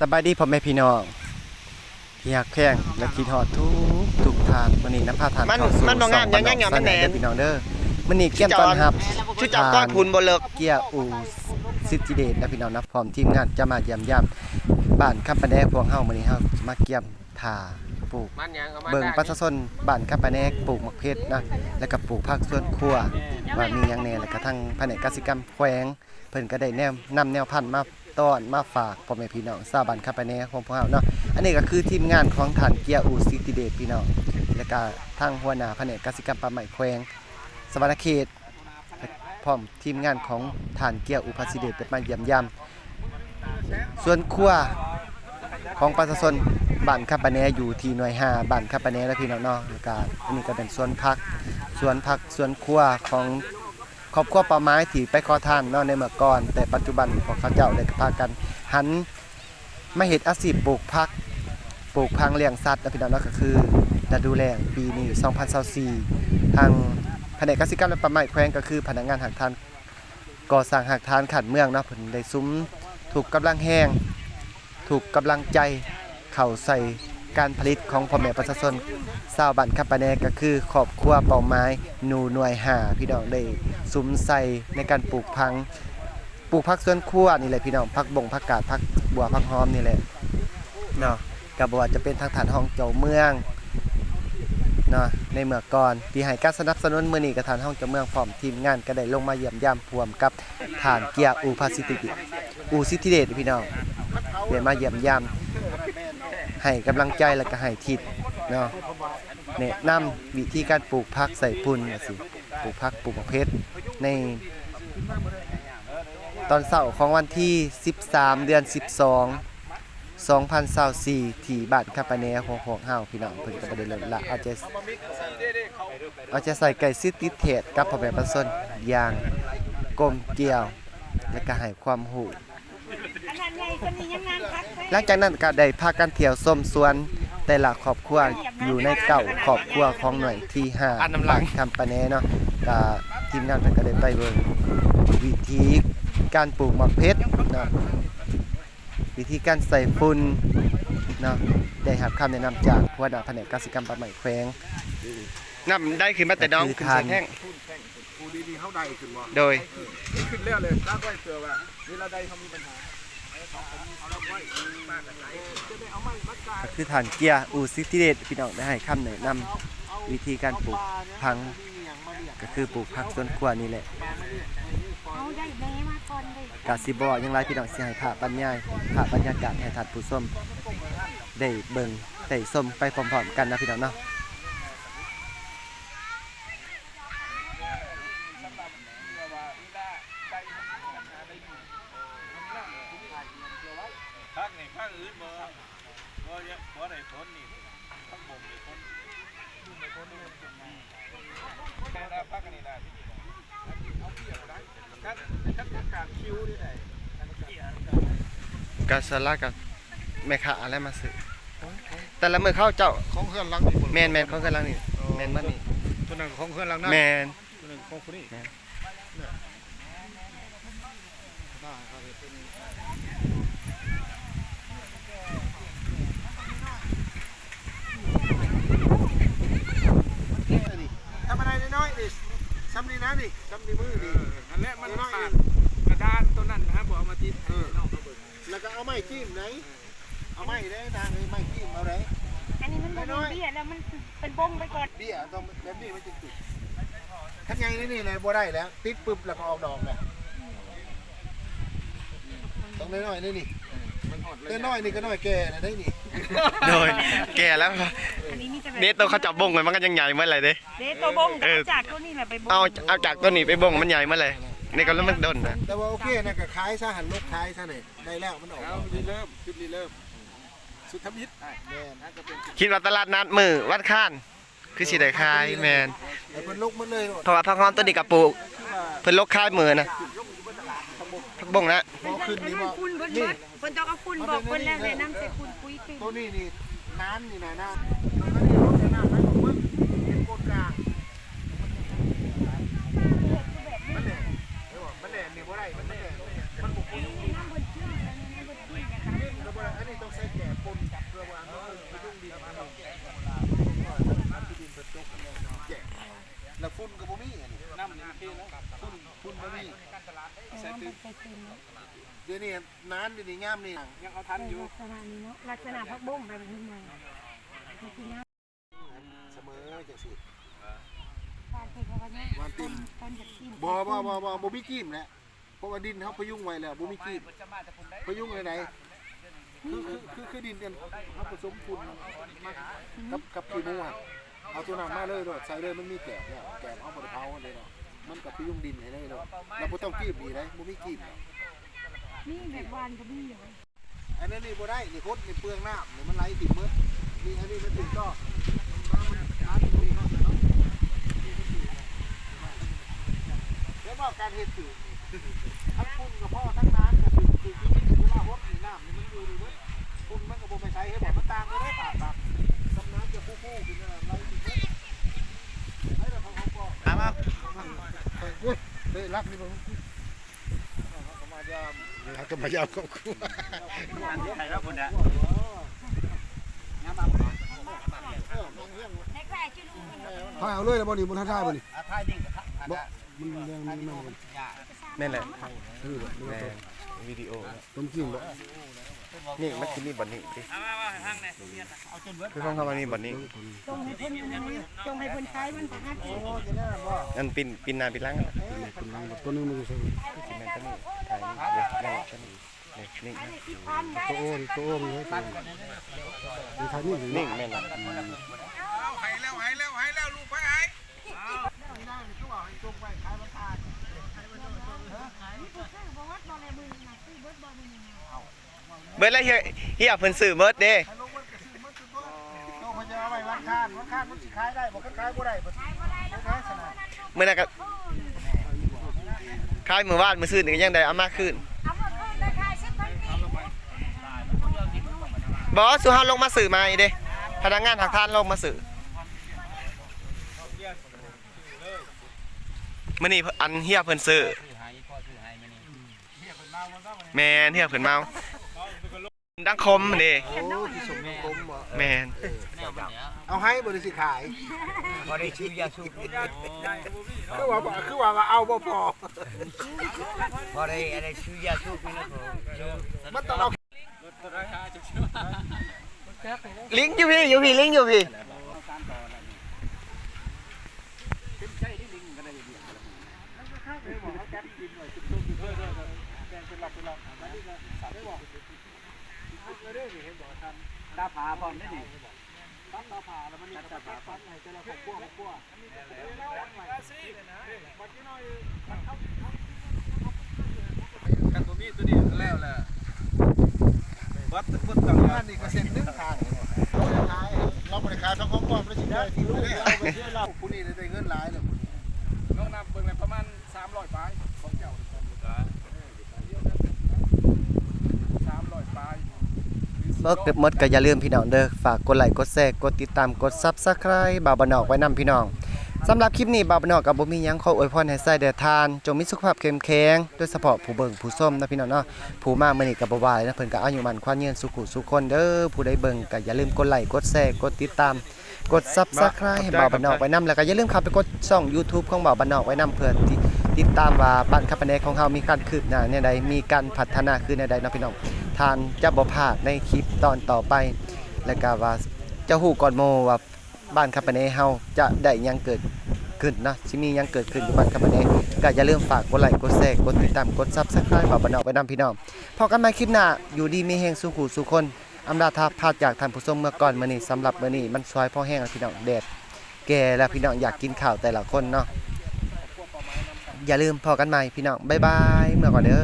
ສະບາຍດີພໍ່ແມ່ພີ່ນ້ອງທີ່ຮັກແພງ ແລະ ຄິດຮອດທຸກໆທ່ານ. ມື້ນີ້ນຳພາທ່ານ ມັນ ເຂົ້າສູ່ ມັນບໍ່ງາມ ຊ່ອງ ຫຍັງ ບ້ານນອກ ຫຍັງ ຊາແນລ ແມ່ນແຫຼະ ເດີພີ່ນ້ອງເດີ. ມື້ນີ້ກຽມຕ້ອນຮັບ ທ່ານ ເຈົ້າກ້ອນພຸ້ນບໍ່ເລີກ ເກຍອູ ສິດທິເດດ ແລະ ພີ່ນ້ອງນະ ພ້ອມທີມງານຈະມາຢ້ຽມຢາມບ້ານຄຳປະແນ. ພວກເຮົາ ມື້ນີ້ເຮົາຈະມາກຽມຖ້າປູກ ມັນຫຍັງ ເອົາມາ ເບິ່ງປະຊາຊົນບ້ານຄຳປະແນ ປູກໝາກເຜັດນະ ແລ້ວກໍປູກຜັກສວນຄົວ ວ່າມີຫຍັງແດ່ ແລ້ວກໍທາງພະແນກກະສິກຳແຂວງ ເພິ່ນກໍໄດ້ແນວ ນຳແນວພັນມາຕ້ອນມາຝາກພໍ່ແມ່ພີ່ນ້ອງຊາວບ້ານຄຳປະແນຂອງພວກເຮົາເນາະ. ອັນນີ້ກໍຄືທີມງານຂອງທ່ານ ເກຍອູ ສິດທິເດດ ພີ່ນ້ອງ ແລ້ວກໍທາງຫົວໜ້າພະແນກກະສິກຳປ່າໄມ້ແຂວງສະຫວັນນະເຂດ ພ້ອມທີມງານຂອງທ່ານ ເກຍອູ ພະສິດທິເດດ ໄດ້ມາຢ້ຽມຢາມສວນຄົວຂອງປະຊາຊົນບ້ານຄຳປະແນ ຢູ່ທີ່ໜ່ວຍຫ້າ ບ້ານຄຳປະແນເນາະ ພີ່ນ້ອງເນາະ. ແລ້ວກໍອັນນີ້ກໍເປັນສວນຜັກ ສວນຜັກສວນຄົວຂອງ ຄອບຄົວເປົ້າໝາຍທີ່ໄປຂໍທານເນາະ ໃນເມື່ອກ່ອນ, ແຕ່ປັດຈຸບັນພວກເຂົາເຈົ້າໄດ້ພາກັນຫັນມາເຮັດອາຊີບປູກຜັກ ປູກຜັງລ້ຽງສັດເນາະ ພີ່ນ້ອງເນາະ. ກໍຄືລະດູແລ້ງປີນີ້ ສອງພັນຊາວສີ່ ທາງພະແນກກະສິກຳ ແລະ ປ່າໄມ້ແຂວງ ກໍຄືພະນັກງານຮາກຖານ ກໍ່ສ້າງຮາກຖານຂັ້ນເມືອງເນາະ ເພິ່ນໄດ້ສຸມທຸກກຳລັງແຮງ ທຸກກຳລັງໃຈເຂົ້າໃສ່ການຜະລິດຂອງພໍ່ແມ່ປະຊາຊົນຊາວບ້ານຄຳປະແນ ກໍຄືຄອບຄົວເປົ້າໝາຍ ໜູໜ່ວຍຫ້າ ພີ່ນ້ອງ ໄດ້ສຸມໃສ່ໃນການປູກຜັງ ປູກຜັກສວນຄົວນີ້ແຫຼະ ພີ່ນ້ອງ, ຜັກບົ້ງ ຜັກກາດ ຜັກບົ່ວ ຜັກຫອມນີ້ແຫຼະເນາະ. ກໍບໍ່ວ່າຈະເປັນທາງທ່ານຮອງເຈົ້າເມືອງເນາະ ໃນເມື່ອກ່ອນທີ່ໃຫ້ການສະໜັບສະໜູນ, ມື້ນີ້ກໍທ່ານຮອງເຈົ້າເມືອງພ້ອມທີມງານກໍໄດ້ລົງມາຢ້ຽມຢາມ ຮ່ວມກັບທ່ານ ເກຍອູ ພະສິດທິ ອູ ສິດທິເດດ ພີ່ນ້ອງ ໄດ້ມາຢ້ຽມຢາມ ໃຫ້ກຳລັງໃຈ ແລ້ວກໍໃຫ້ທິດເນາະ ແນະນຳວິທີການປູກຜັກໃສ່ຝຸ່ນ ວ່າຊີ້ ປູກຜັກ ປູກໝາກເຜັດ ໃນຕອນເຊົ້າຂອງວັນທີສິບສາມ ເດືອນສິບສອງ ສອງພັນຊາວສີ່ ທີ່ບ້ານຄຳປະແນຂອງພວກເຮົາ ພີ່ນ້ອງ. ເພິ່ນກໍບໍ່ໄດ້ລົດລະ ເອົາໃຈ ເອົາໃຈໃສ່ໃກ້ຊິດຕິດແທດກັບພໍ່ແມ່ປະຊາຊົນຢ່າງກົມກຽວ ແລະ ກໍໃຫ້ຄວາມຮູ້. ຫຼັງຈາກນັ້ນກໍໄດ້ພາກັນທ່ຽວຊົມສວນແຕ່ລະຄອບຄົວ ຢູ່ໃນເກົ້າຄອບຄົວຂອງໜ່ວຍທີຫ້າ ບ້ານຄຳປະແນເນາະ. ກໍທີມງານເພິ່ນກໍໄດ້ໄປເບິ່ງວິທີການປູກໝາກເຜັດເນາະ ວິທີການໃສ່ຝຸ່ນເນາະ ໄດ້ຮັບຄຳແນະນຳຈາກຫົວໜ້າພະແນກກະສິກຳປ່າໄມ້ແຂວງ. ນ້ຳໄດ້ຂຶ້ນມາແຕ່ໜອງ ກໍຄື ຂຶ້ນໃສ່ແທ້ງ ຜູ້ດີໆ ເຮົາໄດ້ຂຶ້ນບໍ່? ໂດຍ ເອີ ຂຶ້ນແລ້ວເລີຍ ກັກໄວ້ເພື່ອວ່າເວລາໃດເຮົາມີບັນຫາ ເຮົາກໍມີສະລັບໄວ້ ເອີ ຈະໄດ້ເອົາໄມ້ມາກາງ. ກໍຄືທ່ານ ເກຍອູ ສິດທິເດດ ພີ່ນ້ອງ ໄດ້ໃຫ້ຄຳແນະນຳວິທີການປູກຜັງ ກໍຄືປູກຜັກສວນຄົວນີ້ແຫຼະ. ເອົາໄດ້ແມ່ມາກ່ອນເດ້ ກະຊິບໍ່ເວົ້າຫຍັງຫຼາຍ ພີ່ນ້ອງ ຊິໃຫ້ພາບບັນຍາຍ ພາບບັນຍາກາດໃຫ້ທ່ານຜູ້ຊົມໄດ້ເບິ່ງໄດ້ຊົມໄປພ້ອມໆກັນນະ ພີ່ນ້ອງເນາະ. ພັກນີ້ ພັກອື່ນບໍ່ ບໍ່ ບໍ່ໄດ້ຜົນນີ້ ພັກບົ້ງໄດ້ຜົນ ບຸ້ງໄດ້ຜົນ ອືມ ແຕ່ລະພັກອັນນີ້ນະ ທີ່ນີ້ນະ ອັນນີ້ເອົາເປຍບໄດ້ ຄັນ ຄັນປະກາດຄິວນີ້ໄດ້ ກະສະລະກະແມ່ຄ້າແຫຼະມາຊື້ ແຕ່ລະມື້ເຂົາເຈົ້າ ຂອງເຮືອນຫຼັງນີ້ບໍ່? ແມ່ນໆ ຂອງເຮືອນຫຼັງນີ້ ເອີ ແມ່ນໝົດນີ້ ຕົວນັ້ນຂອງເຮືອນຫຼັງນັ້ນ ແມ່ນ ຕົວນັ້ນຂອງຜູ້ນີ້ ແມ່ນ. ທຳມະດານ້ອຍໆ ນີ້ ຊ່ຳນີ້ນະ ນີ້ ຊ່ຳນິ້ວມືນີ້ ເອີ ຫັ້ນແຫຼະ ມັນຂາດກະດານໂຕນັ້ນນະ ບໍ່ເອົາມາຕິດໃຫ້ນ້ອງເຂົາເບິ່ງ ແລ້ວກໍເອົາໄມ້ຈິ້ມໄດ໋ ເອົາໄມ້ໄດ້ນາງເອີຍ ໄມ້ຈິ້ມເອົາໄດ້ ອັນນີ້ມັນບໍ່ແມ່ນເບ້ຍແລ້ວ ມັນເປັນບົ້ງໄປກ່ອນ ເບ້ຍຕ້ອງແບບນີ້ມັນຈຶ່ງຕິດ ຄັນໃຫຍ່ນີ້ນະບໍ່ໄດ້ແລ້ວ ຕິດປຶບແລ້ວກໍອອກດອກແລ້ວ ຕ້ອງນ້ອຍໆ ນີ້ນີ້ ແຕ່ນ້ອຍນີ້ກໍນ້ອຍແກ່ແລ້ວໄດ໋ນີ້ ໂດຍ ແກ່ແລ້ວ ອັນນີ້ມີແຕ່ແບບ ເດໂຕເຂົາຈັບບົ້ງໄວ້ ມັນກໍຍັງໃຫຍ່ໝົດແຫຼະເດ້ ເດໂຕບົ້ງ ເອີ ກໍເອົາຈາກໂຕນີ້ແຫຼະໄປບົ້ງ ເອົາ ເອົາຈາກໂຕນີ້ໄປບົ້ງ ມັນໃຫຍ່ໝົດແຫຼະ ນີ້ກໍລະມັນດົນນະ ແຕ່ວ່າໂອເຄນະ ກໍຂາຍຊະ ຫັນລົກຂາຍຊະນີ້ ໄດ້ແລ້ວ ມັນອອກດອກ ເອົາ ລິເລີ່ມ ຈຸດລິເລີ່ມ ສຸດທຳອິດ ແມ່ນ ຄິດວ່າຕະຫຼາດນັດມື້ວັນຄານ ຄືຊິໄດ້ຂາຍ ແມ່ນ ໃຫ້ເພິ່ນລົກໝົດເລີຍໂລດ ເພາະວ່າຜັກຫອມໂຕນີ້ກໍປູກ ເພິ່ນລົກຂາຍມື້ນະ ຜັກບົ້ງນະ ບໍ່ຂຶ້ນນີ້ບໍ່ ເພິ່ນຕ້ອງເອົາຝຸ່ນ ບອກເພິ່ນແລ້ວ ແນະນຳໃສ່ຝຸ່ນປຸ໋ຍຂຶ້ນ ໂຕນີ້ນີ້ ນ້ຳນີ້ນະ ນ້ຳ ໂຕນີ້ລົດນ້ຳໄປໝົດ ເປັນໂກນກາງ ມັນແຫຼະ ມັນແຫຼະນີ້ບໍ່ໄດ້ ມັນແຫຼະ ມັນບໍ່ ອັນນີ້ ນີ້ນານຢູ່ນີ້ ຍາມນີ້ຍັງເອົາທັນຢູ່ ລັກສະນະນີ້ເນາະ ລັກສະນະຜັກບົ້ງແບບນີ້ ມັນຊິງາມ ສະເໝີຈັ່ງຊີ້ ປານເພິ່ນເຂົາວ່າຍັງ ຫວ່ານຕີນ ຕອນຢາກກິນ ບໍ່ ບໍ່ ບໍ່ ບໍ່ ບໍ່ມີຈີ້ມແຫຼະ ເພາະວ່າດິນເຮົາພະຍຸງໄວ້ແລ້ວ ບໍ່ມີຈີ້ມ ພະຍຸງໃດໆ ຄື ຄື ຄື ຄືດິນອັນເຮົາປະສົມຝຸ່ນມາກັບ ກັບຂີ້ໝູຫັ້ນ ເອົາຕົວນັ້ນມາເລີຍໂລດ ໃສ່ເລີຍ ມັນມີແກບແລ້ວ ແກບເຮົາບໍ່ໄດ້ເຜົາຫັ້ນເດ້ເນາະ ມັນກໍພະຍຸງດິນໃຫ້ເລີຍໂລດ ແລ້ວບໍ່ຕ້ອງຈີ້ມອີກເດ້ ບໍ່ມີຈີ້ມດອກ ມີແບບຫວ່ານກໍມີຢູ່ ອັນນັ້ນນີ້ບໍ່ໄດ້ ນີ້ຄົດນີ້ເປືອງນ້ຳ ນີ້ມັນໄຫຼຖິ້ມເໝິດ ນີ້ອັນນີ້ມັນຖືກຕ້ອງ ແລ້ວກໍການເຮັດຖືກນີ້ ທັງຝຸ່ນກໍພໍ ທັງນ້ຳກໍຖືກ ຖືກທີ່ເວລາຫົດນີ້ ນ້ຳນີ້ມັນຢູ່ນີ້ເໝິດ ຝຸ່ນມັນກໍບໍ່ໄປໃສ ເຫັນບໍ່ ມັນຕ່າງກັນເດ້ ປາກ ປາກ ນ້ຳຈະຟູໆ ຂຶ້ນ ໄຫຼຂຶ້ນເໝິດ ໄປແລ້ວເຂົາກໍ ມາ ມາ ໂອ້ຍ ເດ້ລັກນີ້ບໍ່ ເຮົາກໍມາຢາມ ເຮົາກໍມາຢາມຄອບຄົວ ໃຫ້ລາວພຸ້ນແຫຼະ ຍາມມາ ເອີ ເອົາເລີຍແລ້ວບໍ່ນີ້ ບໍ່ທັນຖ່າຍບໍ່ນີ້ ອ່າ ຖ່າຍນີ້ກໍ ບໍ່ ມັນເລື່ອງນີ້ມັນ ແມ່ນແຫຼະ ຄືແບບນີ້ ແມ່ນ ວິດີໂອ ຕົ້ນກິນບໍ່ ນີ້ມັນຊິມີບ່ອນນີ້ຕິ ຄືຂອງເຮົາມັນມີບ່ອນນີ້ ຈົ່ງໃຫ້ເພິ່ນ ຈົ່ງໃຫ້ເພິ່ນຂາຍມັນ ອັນປິ່ນ ປິ່ນໜ້າປິ່ນຫຼັງ ເປັນຫຼັງ ຕົວໜຶ່ງມັນຢູ່ໃສ ຊິແມ່ນຕົວນີ້ ຖ່າຍນີ້ ແມ່ນແຫຼະ ຕົວນີ້ ນີ້ ນີ້ ຕົວໂອງ ຕົວໂອງເລີຍ ຕົວໂອງ ນີ້ ຖ່າຍນີ້ ນີ້ ແມ່ນແຫຼະ ອືມ ໃຫ້ແລ້ວ ໃຫ້ແລ້ວ ໃຫ້ແລ້ວ ລູກໃຜໃຫ້ ເບິດແລ້ວ ເຮຍ ເຮຍເພິ່ນຊື້ເບິດເດ້ ມື້ນັ້ນກໍຂາຍ ມື້ວານ ມື້ຊືນນີ້ກໍຍັງໄດ້ເອົາມາຄືນ ບໍ່ ສູ່ເຮົາລົງມາຊື້ໃໝ່ເດ້ ພະນັກງານທາງທານລົງມາຊື້ ມື້ນີ້ອັນເຮຍເພິ່ນຊື້ ແມ່ນ ເຮຍເພິ່ນເມົາ ດັງຄົມເດ້ ໂອ້ ທີ່ສົມດັງຄົມບໍ່ ແມ່ນ ເອີ ເອົາໃຫ້ບໍ່ ຫຼືຊິຂາຍ ພໍໄດ້ຊື້ຢາສູບກິນ ຄືວ່າ ຄືວ່າ ວ່າເອົາບໍ່ພໍ ພໍໄດ້ ອັນໃດຊື້ຢາສູບກິນ ມັນຕ້ອງເອົາ ລິງຢູ່ພີ້ ຢູ່ພີ້ ລິງຢູ່ພີ້ ຕາຜາພ້ອມເດ້ນີ້ ຕັດຕາຜາແລ້ວມັນມີຕາຜາ ປັນໃຫ້ແຕ່ລະຄອບຄົວ ຄອບຄົວ ຄັນບໍ່ມີຕົວນີ້ແລ້ວແຫຼະ ເບິດ ເບິດກັນ ອັນນີ້ກໍເສັ້ນໜຶ່ງທາງ ເຮົາບໍ່ໄດ້ຂາຍ ເຮົາບໍ່ໄດ້ຂາຍ ເຮົາຂອງປອມ ເຮົາຊິຂາຍຖິ້ມໄປເລີຍ ຜູ້ນີ້ໄດ້ເງິນຫຼາຍແລ້ວ ຜູ້ນີ້ ລອງນັບເບິ່ງແລ້ວປະມານສາມຮ້ອຍປາຍ ຂອງເຈົ້າ ສາມຮ້ອຍປາຍ ເບິດໝົດກໍຢ່າລືມພີ່ນ້ອງເດີ ຝາກກົດໄລ ກົດແຊ ກົດຕິດຕາມ ກົດ Subscribe ບ່າວບ້ານນອກໄວ້ນຳພີ່ນ້ອງ. ສຳລັບຄລິບນີ້ ບ່າວບ້ານນອກກໍບໍ່ມີຫຍັງ ຂໍອວຍພອນໃຫ້ຊາຍແດນທ່ານ ຈົ່ງມີສຸຂະພາບເຂັ້ມແຂງ ໂດຍສະເພາະຜູ້ເບິ່ງຜູ້ຊົມເນາະພີ່ນ້ອງເນາະ ຜູ້ມາມື້ນີ້ກໍບໍ່ວ່າເນາະ ເພິ່ນກໍອາຍຸໝັ້ນຂວັນຍືນສູ່ຄູ່ສູ່ຄົນເດີ. ຜູ້ໃດເບິ່ງກໍຢ່າລືມກົດໄລ ກົດແຊ ກົດຕິດຕາມ ກົດ Subscribe ໃຫ້ບ່າວບ້ານນອກໄວ້ນຳ ແລ້ວກໍຢ່າລືມເຂົ້າໄປກົດຊ່ອງ YouTube ຂອງບ່າວບ້ານນອກໄວ້ນຳ ເພື່ອຕິ ຕິດຕາມວ່າບ້ານຄຳປະແນຂອງເຮົາມີການຄືບໜ້າແນວໃດ ມີການພັດທະນາຄືແນວໃດເນາະພີ່ນ້ອງ. ທ່ານຈະບໍ່ພາດໃນຄລິບຕອນຕໍ່ໄປ ແລ້ວກໍວ່າຈະຮູ້ກ່ອນໝູ່ວ່າ ບ້ານຄຳປະແນເຮົາຈະໄດ້ຫຍັງເກີດຂຶ້ນເນາະ ຊິມີຫຍັງເກີດຂຶ້ນຢູ່ບ້ານຄຳປະແນ ກໍຢ່າລືມຝາກກົດໄລ ກົດແຊ ກົດຕິດຕາມ ກົດ Subscribe ບ່າວບ້ານນອກໄວ້ນຳພີ່ນ້ອງ. ພໍ້ກັນໃໝ່ຄລິບໜ້າ ຢູ່ດີມີແຮງສູ່ຄູ່ສູ່ຄົນ. ອຳລາພາຈາກທ່ານຜູ້ຊົມເມືອກ່ອນມື້ນີ້. ສຳລັບມື້ນີ້ມັນສວຍພໍແຮງແລ້ວພີ່ນ້ອງ ແດດແກ່ແລ້ວພີ່ນ້ອງ ຢາກກິນເຂົ້າແຕ່ລະຄົນເນາະ. ຢ່າລືມ ພໍ້ກັນໃໝ່ພີ່ນ້ອງ ບາຍບາຍ ເມືອກ່ອນເດີ.